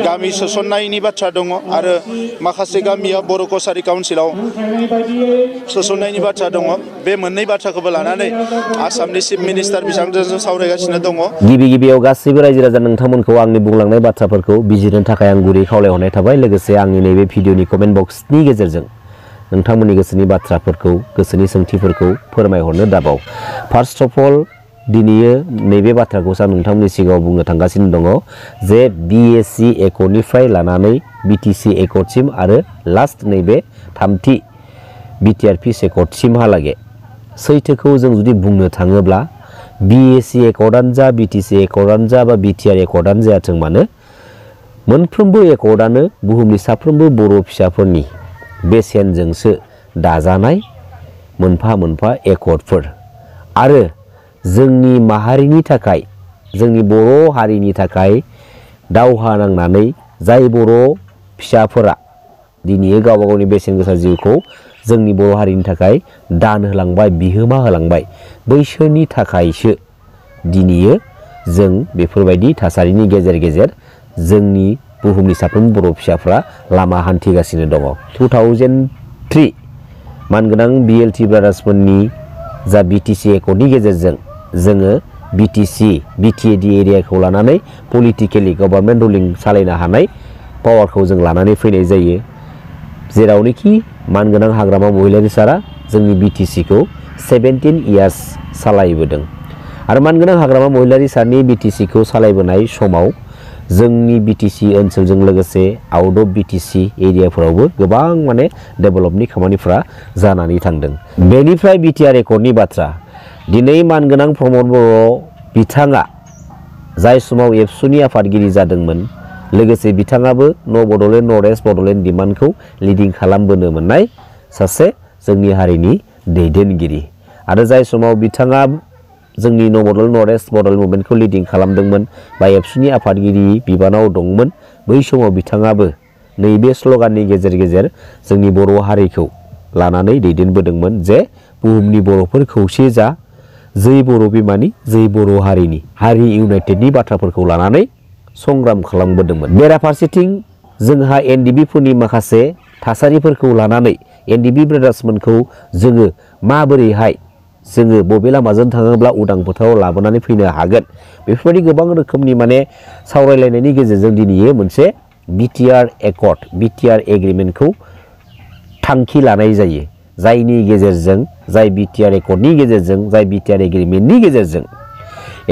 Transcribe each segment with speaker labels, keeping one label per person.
Speaker 1: गामि सोसननायनि बाथ्रा दङ आरो माखासे गामिया बर' कसारी काउन्सिलाव सोसननायनि बाथ्रा दङ बे मोननै बाथ्राखौबो लानानै आसामनि चिफ मिनिस्टार बिथांजों सावरायगासिनो दङ
Speaker 2: गिबियाव गासैबो रायजो राजा नोंथांमोनखौ आंनि बुंलांनाय बाथ्राफोरखौ बिजिरनो थाखाय आं गुरै खावलायहरनाय थाबाय लोगोसे आंनि नैबे भिडिअनि कमेन्ट बक्सनि गेजेरजों नोंथांमोननि गोसोनि बाथ्राफोरखौ गोसोनि सोंथिफोरखौ फोरमायहरनो दाबाव फार्स्ट अफ अल दिनैयो नैबे बाथ्राखौ आं नोंथांमोननि सिगाङाव बुंनो थांगासिनो दङ जे बिएससि एकर्डनिफ्राय लानानै बिटिसि एकर्डसिम आरो लास्ट नैबे थामथि बिटिआरपि एकर्डसिमहालागै सैथोखौ जों जुदि बुंनो थाङोब्ला बिएससि एकर्डआनो जा बिटिसि एकर्डआनो जा बा बिटिआर एकर्डआनो जायाथों मानो मोनफ्रोमबो एकर्डआनो बुहुमनि साफ्रोमबो बर' फिसाफोरनि बेसेनजोंसो दाजानाय मोनफा मोनफा एकर्डफोर आरो जोंनि माहारिनि थाखाय जोंनि बर' हारिनि थाखाय दावहा नांनानै जाय बर' फिसाफोरा दिनै गावबा गावनि बेसेन गोसा जिउखौ जोंनि बर' हारिनि थाखाय दान होलांबाय बिहोमा होलांबाय बैसोरनि थाखायसो दिनैयो जों बेफोरबायदि थासारिनि गेजेर गेजेर जोंनि बुहुमनि साफ्रोम बर' फिसाफ्रा लामा हान्थिगासिनो दङ 2003 मानगोनां बिएलटि ब्रादार्सफोरनि जा बिटिसि एकर्डनि गेजेरजों जोङो बिटिएडि एरियाखौ लानानै पलिटिकेलि गभर्नमेन्ट रुलिं सालायनो हानाय पावारखौ जों लानानै फैनाय जायो जेरावनोखि मानगोनां हाग्रामा महिलारि सारा जोंनि बिटिसिखौ 17 इयार्स सालायबोदों आरो मानगोनां हाग्रामा महिलारि सारनि बिटिसिखौ सालायबोनाय समाव जोंनि बिटिसि ओनसोलजों लोगोसे आउट अफ बिटिसि एरियाफोरावबो गोबां माने डेभेलपनि खामानिफ्रा जानानै थांदों बेनिफ्राय बिटिआर एकर्डनि बाथ्रा दिनै मानगोनां प्रमद बर' बिथाङा जाय समाव एबसुनि आफादगिरि जादोंमोन लोगोसे बिथाङाबो न' बड'लेण्ड नर्थ इस्ट बड'लेण्ड डिमान्डखौ लिडिं खालामबोनो मोननाय सासे जोंनि हारिनि दैदेनगिरि आरो जाय समाव बिथाङा जोंनि न' बड'लेण्ड नर्थ इस्ट बड'लेण्ड मुभमेन्टखौ लिडिं खालामदोंमोन बा एबसुनि आफादगिरि बिबानाव दंमोन बै समाव बिथाङाबो नैबे स्ल'गाननि गेजेर गेजेर जोंनि बर' हारिखौ लानानै दैदेनबोदोंमोन जे बुहुमनि बर'फोर खौसे जा जै बर' बिमानि जै बर' हारिनि हारि इउनाइटेडनि बाथ्राफोरखौ लानानै संग्राम खालामबोदोंमोन बेराफारसेथिं जोंहा एनडिबिफोरनि माखासे थासारिफोरखौ लानानै एनडिबि ब्रादार्समोनखौ जोङो माबोरैहाय जोङो बबे लामाजों थाङोब्ला उदां फोथाराव लाबोनानै फैनो हागोन बेफोरबायदि गोबां रोखोमनि माने सावरायलायनायनि गेजेरजों दिनै मोनसे बिटिआर एकर्ड बिटिआर एग्रिमेन्टखौ थांखि लानाय जायो जायनि गेजेरजों जाय बिटिआर एकर्डनि गेजेरजों जाय बिटिआर एग्रिमेन्टनि गेजेरजों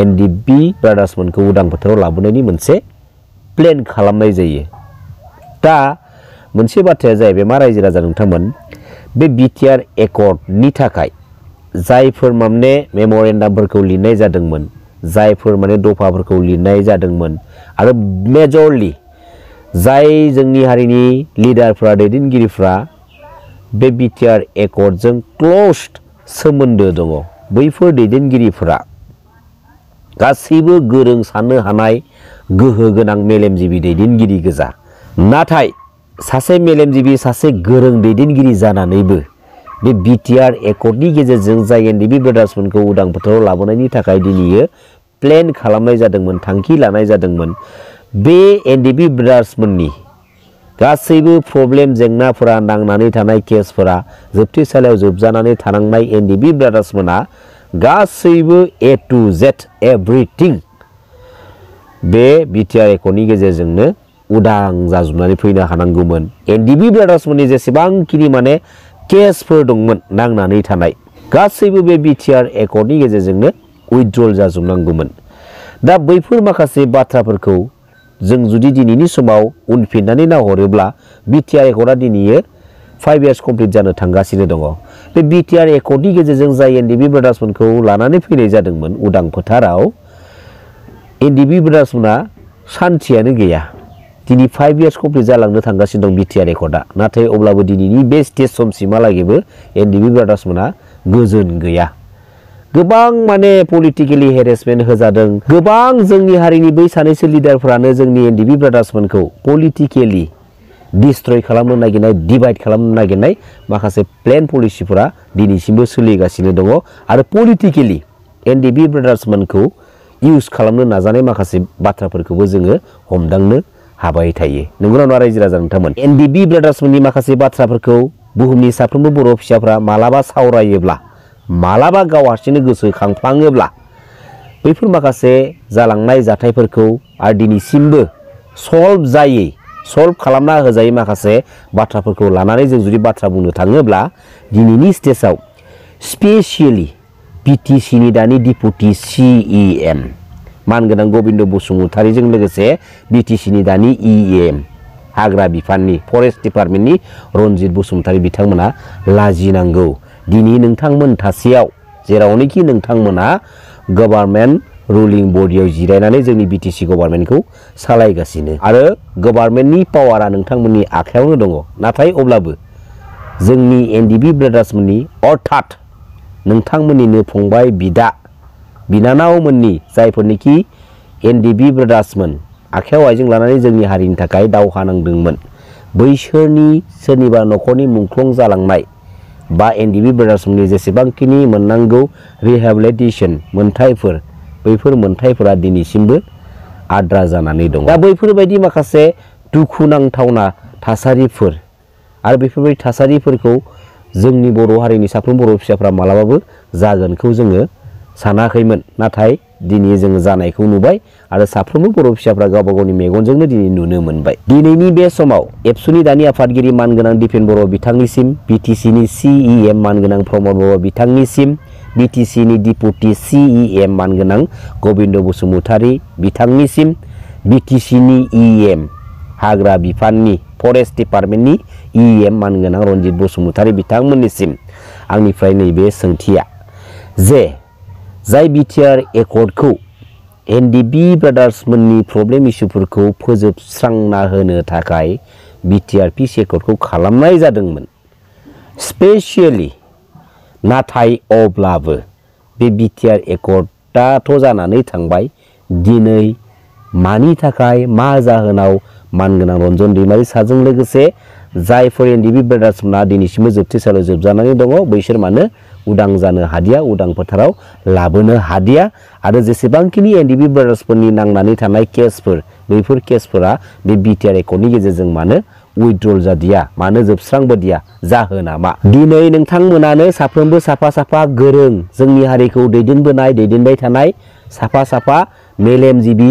Speaker 2: एनडिबि ब्रादार्समोनखौ उदां फोथाराव लाबोनायनि मोनसे प्लेन खालामनाय जायो दा मोनसे बाथ्राया जाहैबाय मा रायजो राजा नोंथांमोन बे बिटिआर एकर्डनि थाखाय जायफोर माने मेम'रेन्डामफोरखौ लिरनाय जादोंमोन जायफोर माने दफाफोरखौ लिरनाय जादोंमोन आरो मेजरलि जाय जोंनि हारिनि लिडारफ्रा दैदेनगिरिफ्रा बे बिटिआर एकर्डजों क्ल'ज्ड सोमोन्दो दङ बैफोर दैदेनगिरिफोरा गासैबो गोरों साननो हानाय गोहो गोनां मेलेमजिबि दैदेनगिरि गोजा नाथाय सासे मेलेमजिबि सासे गोरों दैदेनगिरि जानानैबो बे बिटिआर एकर्डनि गेजेरजों जाय एनडिबि ब्रादार्समोनखौ उदां फोथाराव लाबोनायनि थाखाय दिनैयो प्लेन खालामनाय जादोंमोन थांखि लानाय जादोंमोन बे एनडिबि ब्रादार्समोननि गासैबो प्रब्लेम जेंनाफोरा नांनानै थानाय केसफोरा जोबथेसालियाव जोबजानानै थानांनाय एनडिबि ब्रादार्समोना गासैबो ए टु जेड एभ्रिथिं बे बिटिआर एकर्डनि गेजेरजोंनो उदां जाजोबनानै फैनो हानांगौमोन एनडिबि ब्रादार्समोननि जेसेबांखिनि माने केसफोर दंमोन नांनानै थानाय गासैबो बे बिटिआर एकर्डनि गेजेरजोंनो उइथड्रल जाजोबनांगौमोन दा बैफोर माखासे बाथ्राफोरखौ जों जुदि दिनैनि समाव उनफिननानै नाहरोब्ला बिटिआर एकर्डआ दिनैयो 5 इयार्स कमप्लिट जानो थांगासिनो दङ बे बिटिआर एकर्डनि गेजेरजों जाय एनडिबि ब्रादार्समोनखौ लानानै फैनाय जादोंमोन उदां फोथाराव एनडिबि ब्रादार्समोना सान्थियानो गैया दिनै 5 इयार्स कमप्लिट जालांनो थांगासिनो दं बिटिआर एकर्डआ नाथाय अब्लाबो दिनैनि बे स्टेज समसिमहालागैबो एनडिबि ब्रादार्समोना गोजोन गैया गोबां माने पलिटिकेलि हेरेसमेन्ट होजादों गोबां जोंनि हारिनि बै सानैसो लिडारफोरानो जोंनि एनडिबि ब्रादार्समोनखौ पलिटिकेलि डिस्ट्रय खालामनो नागिरनाय डिभाइड खालामनो नागिरनाय माखासे प्लेन पलिसिफोरा दिनैसिमबो सोलिगासिनो दङ आरो पलिटिकेलि एनडिबि ब्रादार्समोनखौ इउज खालामनो नाजानाय माखासे बाथ्राफोरखौबो जोङो हमदांनो हाबाय थायो। नंगौना नङा रायजो राजा नोंथांमोन? एनडिबि ब्रादार्समोननि माखासे बाथ्राफोरखौ बुहुमनि साफ्रोमबो बर' फिसाफ्रा मालाबा सावरायोब्ला, मालाबा गाव हारसिंनो गोसोखांफ्लाङोब्ला बैफोर माखासे जालांनाय जाथायफोरखौ आरो दिनैसिमबो सल्भ खालामना होजायै माखासे बाथ्राफोरखौ लानानै जों जुदि बाथ्रा बुंनो थाङोब्ला दिनैनि स्टेजाव स्पेसियेलि बिटिसिनि दानि डिपुटि CEM मानगोनां गबिन्द बसुमतारीजों लोगोसे बिटिसिनि दानि EM हाग्रा बिफाननि फरेस्ट डिपार्टमेन्टनि रनजित बसुमतारी बिथांमोना लाजिनांगौ। दिनै नोंथांमोन थासेयाव जेरावनोखि नोंथांमोना गभर्नमेन्ट रुलिं बडियाव जिरायनानै जोंनि बिटिसि गभर्नमेन्टखौ सालायगासिनो आरो गभर्नमेन्टनि पावारा नोंथांमोननि आखायावनो दङ। नाथाय अब्लाबो जोंनि एनडिबि ब्रादार्समोननि अर्थात नोंथांमोननिनो फंबाय बिदा बिनानावमोननि जायफोरनिखि एनडिबि ब्रादार्समोन आखायाव आइजें लानानै जोंनि हारिनि थाखाय दावहा नांदोंमोन, बैसोरनि सोरनिबा न'खरनि मुंख्लं जालांनाय बा एनडिबि ब्रादार्समोननि जेसेबांखिनि मोननांगौ रिहेबिलिटेसन मोन्थायफोर, बैफोर मोन्थायफोरा दिनैसिमबो आद्रा जानानै दङ। दा बैफोरबायदि माखासे दुखुनांथावना थासारिफोर आरो बेफोरबायदि थासारिफोरखौ जोंनि बर' हारिनि साफ्रोम बर' फिसाफ्रा मालाबाबो जागोनखौ जोङो सानाखैमोन। नाथाय दिनै जोङो जानायखौ नुबाय आरो साफ्रोमबो बर' फिसाफ्रा गावबा गावनि मेगनजोंनो दिनै नुनो मोनबाय। दिनैनि बे समाव एबसुनि दानि आफादगिरि मानगोनां दिपेन बर' बिथांनिसिम, बिटिसिनि CEM मानगोनां प्रमद बर' बिथांनिसिम, बिटिसिनि डिपुटि CEM मानगोनां गबिन्द बसुमतारी बिथांनिसिम, बिटिसिनि EM हाग्रा बिफाननि फरेस्ट डिपार्टमेन्टनि EM मानगोनां रनजित बसुमतारी बिथांमोननिसिम आंनिफ्राय नैबे सोंथिया जे जाय बिटिआर एकर्डखौ एनडिबि ब्रादार्समोननि प्रब्लेम इस्युफोरखौ फोजोबस्रांना होनो थाखाय बिटिआर पिस एकर्डखौ खालामनाय जादोंमोन स्पेसियेलि, नाथाय अब्लाबो बे बिटिआर एकर्डआथ' जानानै थांबाय। दिनै मानि थाखाय मा जाहोनाव मानगोनां रन्जन दैमारि साजों लोगोसे जायफोर एनडिबि ब्रादार्समोना दिनैसिमबो जोबथेसालियाव जोबजानानै दङ बैसोर मानो उदां जानो हादिया, उदां फोथाराव लाबोनो हादिया आरो जेसेबांखिनि एनडिबि ब्रादार्सफोरनि नांनानै थानाय केसफोर, बैफोर केसफोरा बे बिटिआर एकर्डनि गेजेरजों मानो उइथड्रल जादिया, मानो जोबस्रांबोदिया, जाहोना मा? दिनै नोंथांमोनानो साफ्रोमबो साफा साफा गोरों जोंनि हारिखौ दैदेनबाय थानाय साफा साफा मेलेमजिबि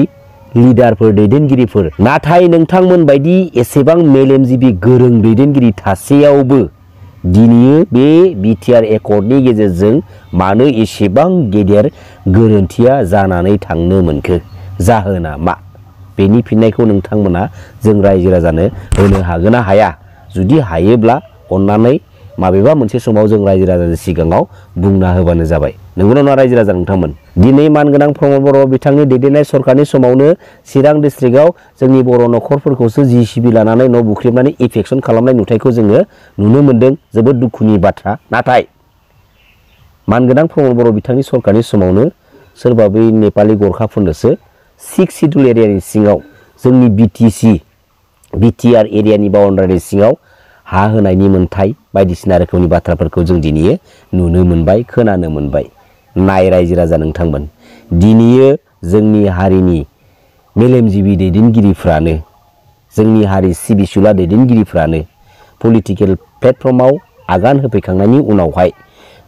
Speaker 2: लिडारफोर, दैदेनगिरिफोर। नाथाय नोंथांमोन बायदि एसेबां मेलेमजिबि गोरों दैदेनगिरि थासेयावबो दिनै बे बिटिआर एकर्डनि गेजेरजों मानो एसेबां गेदेर गोरोन्थिया जानानै थांनो मोनखो, जाहोना मा? बेनि फिननायखौ नोंथांमोना जों रायजो राजानो होनो हागोन ना हाया? जुदि हायोब्ला अननानै माबेबा मोनसे समाव जों रायजो राजानि सिगाङाव बुंना होबानो जाबाय। नंगौना नङा रायजो राजा नोंथांमोन? दिनै मानगोनां प्रमद बर' बिथांनि दैदेननाय सरकारनि समावनो चिरां डिस्ट्रिक्टआव जोंनि बर' न'खरफोरखौसो JCB लानानै न' बुख्रेबनानै इफेक्सन खालामनाय नुथायखौ जोङो नुनो मोन्दों। जोबोद दुखुनि बाथ्रा। नाथाय मानगोनां प्रमद बर' बिथांनि सरकारनि समावनो सोरबा बै नेपालि गरखाफोरनोसो 6 सिडुल एरियानि सिङाव जोंनि बिटिआर एरियानि बाउन्डारिनि सिङाव हा होनायनि मोन्थाय बायदिसिना रोखोमनि बाथ्राफोरखौ जों दिनै नुनो मोनबाय, खोनानो मोनबाय। नाय रायजो राजा नोंथांमोन, दिनै जोंनि हारिनि मेलेमजिबि दैदेनगिरिफ्रानो, जोंनि हारि सिबिसुला दैदेनगिरिफ्रानो पलिटिकेल प्लेटफर्माव आगान होफैखांनायनि उनावहाय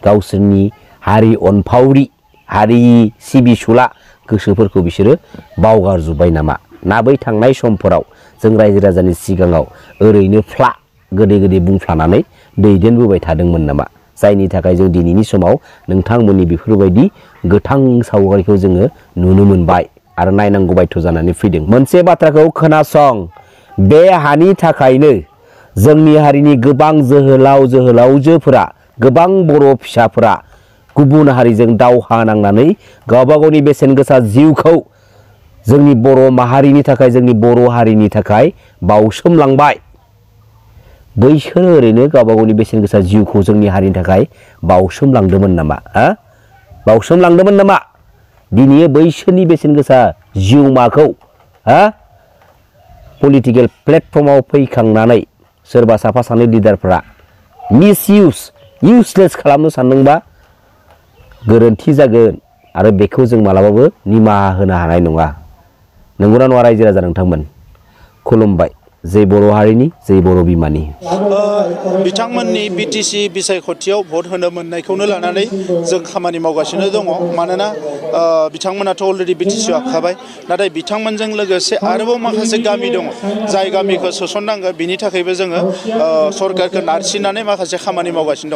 Speaker 2: गावसोरनि हारि अनफावरि, हारि सिबिसुला गोसोफोरखौ बिसोरो बावगारजोब्बाय नामा? ना बै थांनाय समफोराव जों रायजो राजानि सिगाङाव ओरैनो फ्ला गोदै गोदै बुंफ्लानानै दैदेनबोबाय थादोंमोन नामा? जायनि थाखाय जों दिनैनि समाव नोंथांमोननि बेफोरबायदि गोथां सावगारिखौ जोङो नुनो मोनबाय आरो नायनांगौ बायध' जानानै फैदों। मोनसे बाथ्राखौ खोनासं, बे हानि थाखायनो जोंनि हारिनि गोबां जोहोलाव जोहोलावजोफोरा, गोबां बर' फिसाफोरा गुबुन हारिजों दावहा नांनानै गावबा गावनि बेसेन गोसा जिउखौ जोंनि बर' माहारिनि थाखाय, जोंनि बर' हारिनि थाखाय बावसोमलांबाय। बैसोर ओरैनो गावबा गावनि बेसेन गोसा जिउखौ जोंनि हारिनि थाखाय बावसोमलांदोंमोन नामा? बावसोमलांदोंमोन नामा? दिनै बैसोरनि बेसेन गोसा जिउमाखौ पलिटिकेल प्लेटफर्माव फैखांनानै सोरबा साफा सानै लिडारफ्रा इउसलेस खालामनो सानदोंबा गोरोन्थि जागोन आरो बेखौ जों मालाबाबो निमाहा होनो हानाय नङा। नंगौना नङा रायजो राजा नोंथांमोन? खुलुमबाय जै बर' हारिनि जै बर' बिमानि।
Speaker 1: बिथांमोननि बिटिसि बिसायख'थियाव भट होनो मोननायखौनो लानानै जों खामानि मावगासिनो दङ मानोना बिथांमोनाथ' अलरेडि बिटिसिआव हाबखाबाय नाथाय बिथांमोनजों लोगोसे आरोबाव माखासे गामि दङ जाय गामिखौ सोसननांगौ बिनि थाखायबो जोङो सरकारखौ नारसिननानै माखासे खामानि मावगासिनो दङ।